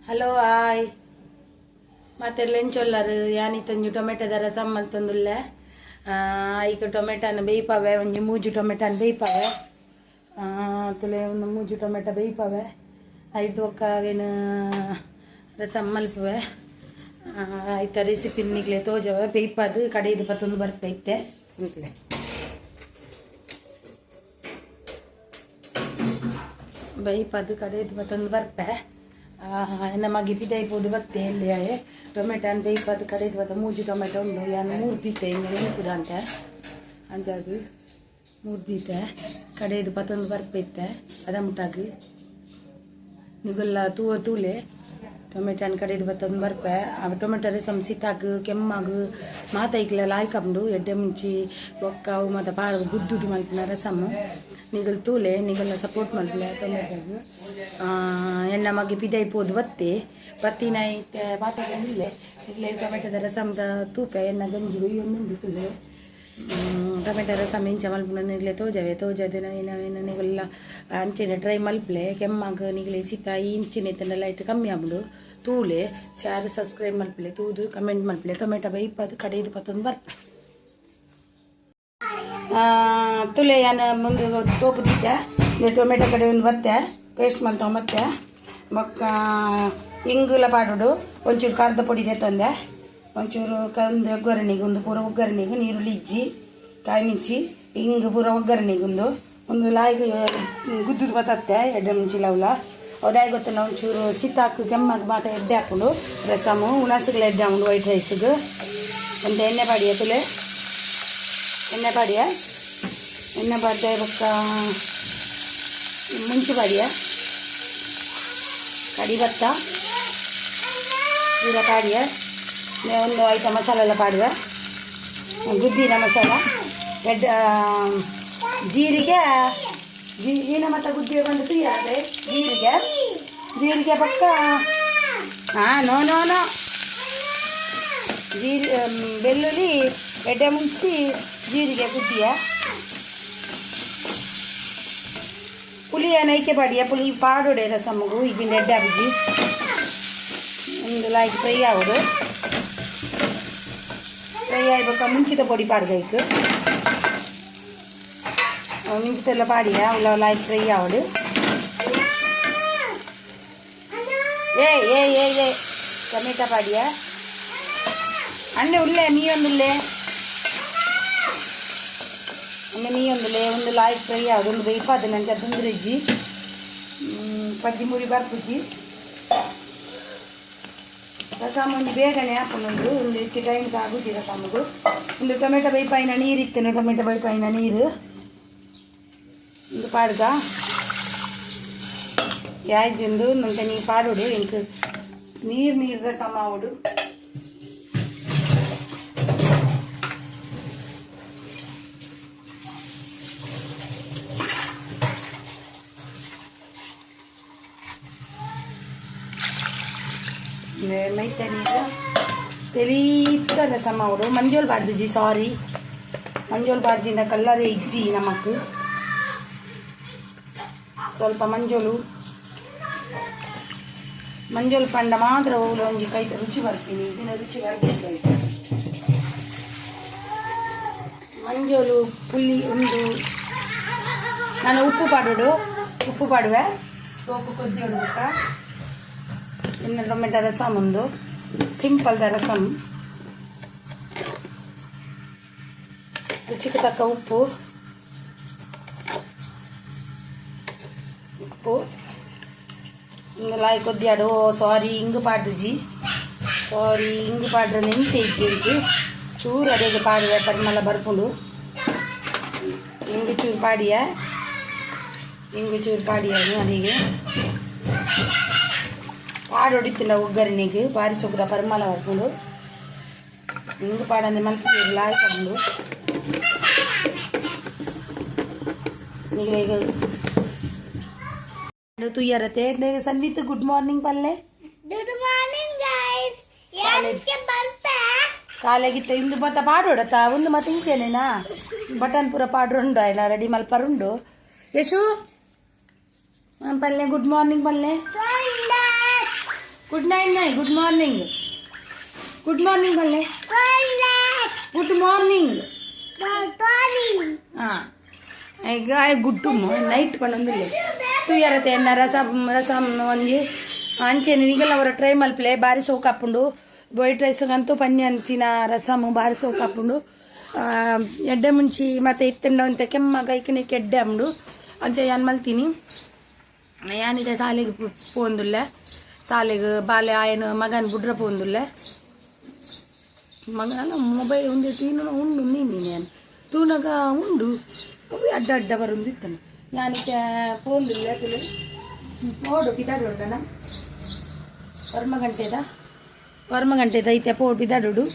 Hello hi ಮಾತೆರ್ಲ ಎಂಚೊಲ್ಲರು ಯಾನಿತ್ತೊಂಜಿ ಟೊಮೆಟೊದ ರಸಂ ಮಲ್ತೊಂದುಲ್ಲೆ. ಐಕ್ ಟೊಮೆಟೊನ ಬೇಯ್ಪಾವೆ, ಒಂಜಿ ಮೂಜಿ ಟೊಮೆಟೊನ ಬೇಯ್ಪಾವೆ. ತುಲೆ ಒಂದು ಮೂಜಿ ಟೊಮೆಟೊ ಬೇಯ್ಪಾವೆ. ಐಡ್ದ್ ಬೊಕ್ಕ ಅವೇನು ರಸಂ ಮಲ್ಪುವೆ. ಐತ ರೆಸಿಪಿ ನಿಕ್ಲೆ ತೋಜವೆ. ಬೇಯ್ಪಾದ್ ಕಡೆದು ಪತ್ತೊಂದು ಬರ್ಪೆ ಇತ್ತೆ ನಿಕ್ಲೆ. ಬೇಯ್ಪಾದ್ ಕಡೆದು ಪತ್ತೊಂದು ಬರ್ಪೆ. ಎನ್ನ ಮಗೆ ಪಿದಾಯಿ ಪೋದು ಬತ್ತೆ ಎಲ್ಲಿ ಟೊಮೆಟೊ ಬೇಯ್ಪಾದ್ ಕಡೆದು ಬತ್ತ. ಮೂಜಿ ಟೊಮೆಟೊ ಉಂಡು, ಯಾನ್ ಮೂರ್ದಿತ್ತೆ ಇಂಗೆ ನೆನಪುದಂತೆ, ಅಂಚಾದ್ ಮೂರ್ದಿತ್ತೆ ಕಡೆದು ಪತ್ತೊಂದು ಬರ್ಪೆ ಇತ್ತೆ. ಅದ ಮುಟ್ಟಾಗ್ ನಿಗುಲ್ಲ ತೂವ ತೂಲೆ. ಟೊಮೆಟೊ ಕಡೆದು ಬತ್ತೊಂದು ಬರ್ಪೆ. ಆ ಟೊಮೆಟೊ ರಸಂ ಸಿತಾಗ್ ಕೆಮ್ಮಾಗ್ ಮಾತ ಐಕ್ಲ ಲಾಯ್ಕಂಡು ಎಡ್ಡೆ ಮುಂಚಿ ಬೊಕ್ಕ ಅವು ಮಾತ ಪಾಡ್ ಗುದ್ದುದು ಮಲ್ಪಿನ ರಸಮ್. ನಿಗಲ್ ತೂಲೆ, ನಿಗಲ್ಲ ಸಪೋರ್ಟ್ ಮಲ್ಪಲೆ ಟೊಮೆಟೊಗ್. ಎನ್ನ ಮಗೆ ಪಿದೈ ಪೋದು ಬತ್ತೆ ಬತ್ತಿನ ಇತ್ತೆ ಪಾತೆರೊಂದುಲ್ಲೆ. ಇಲ್ಲೇ ಟೊಮೆಟೊದ ರಸಮ್ದ ತೂಪೆ. ಎನ್ನ ಗಂಜಿ ಒಯ್ಯೊಂದುಂಡು ತುಲೆ. ಟೊಮೆಟೊ ರಸಮ್ ಇಂಚ ಮಲ್ಪುನ ನಿಗ್ಲೆ ತೋಜವೆ. ತೋಜದೆ ನವೀನ ನಿಗಲ್ಲ ಅಂಚೆನೆ ಟ್ರೈ ಮಲ್ಪಲೆ. ಕೆಮ್ಮಾಗ್ ನಿಗಲೆ ಸಿತ ಇಂಚಿನ ಇತ್ತಂಡ ಲೈಟ್ ಕಮ್ಮಿ ಆಪುಂಡು. ತೂಲೆ, ಶಾರು ಸಬ್ಸ್ಕ್ರೈಬ್ ಮಲ್ಪಲೆ, ತೂದು ಕಮೆಂಟ್ ಮಲ್ಪಲೆ. ಟೊಮೆಟೊ ಬೈಪಾದ್ ಕಡೆದು ಪತ್ತೊಂದು ಬರ್ಪೆ. ತುಲೆ ಯಾನ್ ಮುಂದೆ ತೋಪು ದೀತೆ. ಟೊಮೆಟೊ ಕಡೆ ಒಂದು ಬತ್ತೆ ಪೇಸ್ಟ್ ಮಲ್ತ ಮತ್ತೆ ಬೊಕ್ಕ ಇಂಗುಲ ಪಾಡೋಡು. ಒಂಚೂರು ಖಾರದ ಪೊಡಿ ತಂದೆ, ಒಂಚೂರು ಕಂದು ಒಗ್ಗರಣೆಗೆ, ಒಂದು ಪೂರ ಒಗ್ಗರಣೆಗೆ ನೀರುಳ್ಳಿ ಇಜ್ಜಿ ಕಾಯಿ ಮಿಂಚಿ ಹಿಂಗ್ ಪೂರ ಒಗ್ಗರಣೆಗೆ ಒಂದು ಒಂದು ಲಾಯ್ಗ್ ಗುದ್ದುದು ಬತ್ತತ್ತೆ ಎಡ್ಡೆ ಮುಂಚಿ ಲವ್ಲ ಅದಾಯ ಗೊತ್ತುಂಡ. ಒಂಚೂರು ಸಿತಾಕು ಕೆಮ್ಮಗ್ ಮಾತ ಎಡ್ಡೆ ಹಾಕೊಂಡು ರಸಮು ಉಣಸುಗಳ ಎಡ್ಡೆ ಉಂಡು. ವೈಟ್ ರೈಸ್ಗೆ ಒಂದು ಎಣ್ಣೆ ಪಾಡಿಯ ತುಲೆ. ಎಣ್ಣೆ ಪಾಡಿಯ, ಎಣ್ಣೆ ಪಾಡ್ದೆ ಬೊಕ್ಕ ಮುಂಚಿ ಪಾಡಿಯ, ಕಡಿ ಭತ್ತ ಪೂರ ಪಾಡಿಯ. ಒಂದು ಐಟ ಮಸಾಲೆ ಎಲ್ಲ ಪಾಡುವೆ. ಗುದ್ದಿನ ಮಸಾಲ ಎಡ್ಡೆ ಜೀರಿಗೆ ಜೀನ ಮತ್ತು ಗುದ್ದಿ ಬಂದು ತುಯ್ಯಾದೆ ಜೀರಿಗೆ ಜೀರಿಗೆ ಪಕ್ಕ. ಹಾಂ, ನೋ ನೋ ನೋ, ಜೀರಿ ಬೆಳ್ಳುಳ್ಳಿ ಎಡ್ಡೆ ಮುಂಚಿ ಜೀರಿಗೆ ಗುದ್ದಿಯ. ಪುಳಿಯ ನೈಕೆ ಪಾಡಿಯ. ಪುಳಿ ಪಾಡೋಡೆ ರಸಮಗು ಈಜಿಂದ ಎಡ್ಡೆ ಆಪುಜಿ. ಒಂದು ಲಾಯ್ಕ್ ಫ್ರೈ ಆವಡು. ಫ್ರೈ ಆಯ್ಬೊಕ್ಕ ಮುಂಚಿತ ಪೊಡಿ ಪಾಡ್ದೈಕ್ ಮುಂಚಿತೆಲ್ಲ ಪಾಡಿಯ ಉಲ್ಲ ಲಾಯ್ಕ್ ಫ್ರೈ ಆವಡು. ಏ ಏ ಏ ಏ ಟೊಮೆಟೊ ಪಾಡಿಯ. ಅಣ್ಣೆ ಉಲ್ಲೆ ಮೀಯೊಂದುಲ್ಲೆ, ಅಣ್ಣೆ ಮೀಯೊಂದುಲ್ಲೆ. ಒಂದು ಲಾಯ್ಕ್ ಫ್ರೈ ಆವಡು. ಒಂದು ಬೇಯ್ಪಾದ ನಂಗೆ ತುಂದ್ರಿಜ್ಜಿ ಪಜ್ಜಿ ಮುರಿ ಬರ್ಪುಜಿ. ರಸಮ್ ಒಂಜಿ ಬೇಗನೆ ಆಪುಂಡು. ಒಂದು ಹೆಚ್ಚು ಟೈಮ್ ಆಗುಜಿ ರಸಮುಗು. ಒಂದು ಟೊಮೆಟೊ ಬೈಪಾಯಿನ ನೀರು ಇತ್ತು, ಟೊಮೆಟೊ ಬೈಪಾಯಿನ ನೀರು ಒಂದು ಪಾಡ್ಗ ಯಾಯ್ಜುಂದು ನಂಗೆ ನೀ ಪಾಡೋಡು. ಇಂಕ್ ನೀರು ನೀರು ರಸಮ್ ಆವಡು. ಮೈತ ನೀರು ತೆಲೀತ ರಸಮ್ ಆವಡು. ಮಂಜೋಲ್ ಬಾರ್ದಿಜಿ, ಸಾರಿ, ಮಂಜೋಲ್ ಬಾರ್ಜಿಂದ ಕಲ್ಲರೇ ಇಜ್ಜಿ ನಮಕ್. ಸ್ವಲ್ಪ ಮಂಜೋಲು ಮಂಜೋಲು ಪಂಡ ಮಾತ್ರ ಒಂಜಿ ಕೈತ ರುಚಿ ಬರ್ತೀನಿ, ಇದನ್ನ ರುಚಿ ಬರಬೇಕು. ಮಂಜೋಲು ಪುಲ್ಲಿ ಒಂದು ನಾನು ಉಪ್ಪು ಪಾಡೋಡು, ಉಪ್ಪು ಪಾಡುವೆ. ಸೋಪು ಕೊಜ್ಜಿ ಹೊಡ್ಬೇಕ. ಇನ್ನು ಟೊಮೆಟೊ ರಸಮ್ ಒಂದು ಸಿಂಪಲ್ದ ರಸಮ್. ರುಚಿಗೆ ತಕ್ಕ ಉಪ್ಪು ಉಪ್ಪು ಇಂಗ್ ಲಾಯ್ ಕೊದ್ದಿಯಾಡು. ಸಾರಿ, ಇಂಗು ಪಾಡ್ದುಜಿ, ಸಾರಿ. ಇಂಗು ಪಾಡ್ರೆ ನೆಂಪೆ ಇಜ್ಜಿ ಇಂಕ್. ಚೂರು ಅದೇಗೆ ಪಾಡುವೆ, ಪರಿಮಳ ಬರ್ಪುಂಡು. ಇಂಗು ಚೂರು ಪಾಡಿಯ, ಇಂಗು ಚೂರು ಪಾಡಿಯ. ಅದೇಗೆ ಪಾಡೊಡಿತ್ತಿಂಡ ಒಗ್ಗರಣೆಗೆ ಬಾರಿ ಸೊಕ್ಕದ ಪರಿಮಳ ಬರ್ಪುಂಡು. ಇಂಗು ಪಾಡಂದೆ ಮಲ್ಪು ಲಾಯ್ಕ್ ಉಂಡು. ಈಗ ತುಯ್ಯರತೆ ಸನ್ವಿತ್ ಗುಡ್ ಮಾರ್ನಿಂಗ್ ಪಲ್ಲೆ. Good morning guys. ಯಾಕೆ ಬರ್ಪೆ ಶಾಲೆಗಿತ್ತ ಇಂದು ಮತ್ತೆ ಪಾಡೋಡತ್ತ ಒಂದು ಮತ್ತೆ ಇಂಚೇನೇನಾ ಬಟನ್ ಪೂರ ಪಾಡ್ರುಂಡು ಆಯ್ನ ರೆಡಿ ಮಲ್ಪರುಂಡು. ಯಶು ಪಲ್ಲೆ ಗುಡ್ ಮಾರ್ನಿಂಗ್ ಪಲ್ಲೆ. ಗುಡ್ ನೈಟ್ ನೈ ಗುಡ್ ಮಾರ್ನಿಂಗ್. ಗುಡ್ ಮಾರ್ನಿಂಗ್ ಬಲ್ಲೆ. Good morning. ಹಾಂ, ಈಗ ಗುಡ್ ನೈಟ್ ಪನ್ನೊಂದಿಲ್ಲ ತೂಯರತೆ ಎನ್ನ ರಸಂ ರಸಂ ಒಂಜಿ ಅಂಚೆನೆ ನಿಗಲ ಅವರ ಟ್ರೈ ಮಲ್ಪಲೆ. ಬಾರಿ ಸೋಕಾಪುಂಡು. ವೈಟ್ ರೈಸ್ಗಂತೂ ಪನ್ಯ ಅಂಚಿನ ರಸಮ್ ಬಾರಿ ಸೋಕಾಪುಂಡು. ಎಡ್ಡೆ ಮುಂಚಿ ಮತ್ತೆ ಇತ್ತಂಡ ಒಂತೆ ಕೆಮ್ಮಗ ಐಕನೆ ಎಡ್ಡೆ ಅಂಡು. ಅಂಚ ಯಾನ್ ಮಲ್ತೀನಿ. ಯಾನಿದೆ ಸಾಲೆಗ್ ಪೋಂದುಲ್ಲೆ. ಸಾಲೆಗ್ ಬಾಲೆ ಆಯನ ಮಗನ್ ಬುಡ್ರ ಪೋಂದುಲ್ಲೆ. ಮಗನ ಮೊಬೈಲ್ ಒಂದು ಟೀನು ಉಂಡು ನೀನು ನಾನು ತೂನಗ ಉಂಡು. ಅವು ಅಡ್ಡ ಅಡ್ಡ ಬರೊಂದಿತ್ತನು. ಯಾನಿತ್ತೆ ಪೋಂದುಲ್ಲೆ. ತುಲೆ ಪೋಡು ಪಿದಾಡುಂಡನ. ಒರ್ಮ ಗಂಟೆದ, ಒರ್ಮ ಗಂಟೆದ ಇತ್ತೆ ಪೋಡು ಪಿದಾಡುಡು.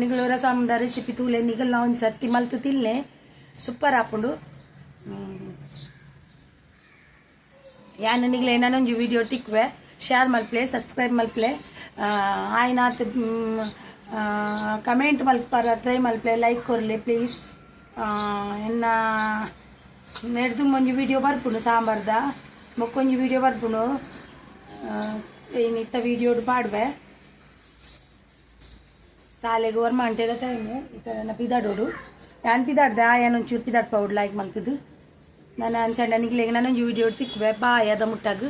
ನಿಗಳು ರಸಮ್ದ ರೆಸಿಪಿ ತೂಲೆ. ನಿಗಲ್ ಒಂದು ಸರ್ತಿ ಮಲ್ತು ತಿನ್ಲೆ, ಸೂಪರ್ ಆಪುಂಡು. ಯಾನ್ ನಿಗ್ಲೆ ನಾನೊಂಜಿ ವಿಡಿಯೋ ತಿಕ್ವೆ. ಶೇರ್ ಮಲ್ಪ್ಲೆ, ಸಬ್ಸ್ಕ್ರೈಬ್ ಮಲ್ಪ್ಲೆ. ಆಯ್ನಾತ್ ಕಮೆಂಟ್ ಮಲ್ಪರ ಟ್ರೈ ಮಲ್ಪ್ಲೆ. ಲೈಕ್ ಕೊರ್ಲೆ ಪ್ಲೀಸ್. ಎನ್ನ ನೆಡ್ದು ಒಂಜಿ ವಿಡಿಯೋ ಬರ್ಪುಂಡು ಸಾಂಬಾರ್ದ. ಬೊಕ್ಕೊಂಜಿ ವಿಡಿಯೋ ಬರ್ಪುಂಡು. ಇತ್ತ ವಿಡಿಯೋಡು ಪಾಡ್ವೆ. ಸಾಲೆಗ್ ಒರ್ಮ ಗಂಟೆದ ಟೈಮು ಇತ್ತ. ನನ್ನ ಪಿದಾಡೋಡು. ಯಾನ್ ಪಿದಾಡ್ದೆ, ಆಯನ್ ಒಂಚೂರು ಪಿದಾಡ್ ಪೌಡ್ ಲೈಕ್ ಮಲ್ತದು. ನಾನು ಅಂಚಂಡ ನಿಗ್ಲೆಗ್ ನಾನೊಂಜಿ ವಿಡಿಯೋ ತಿಕ್ಕುವೆ. ಬಾಯ್. ಅದ ಮುಟ್ಟಾಗ.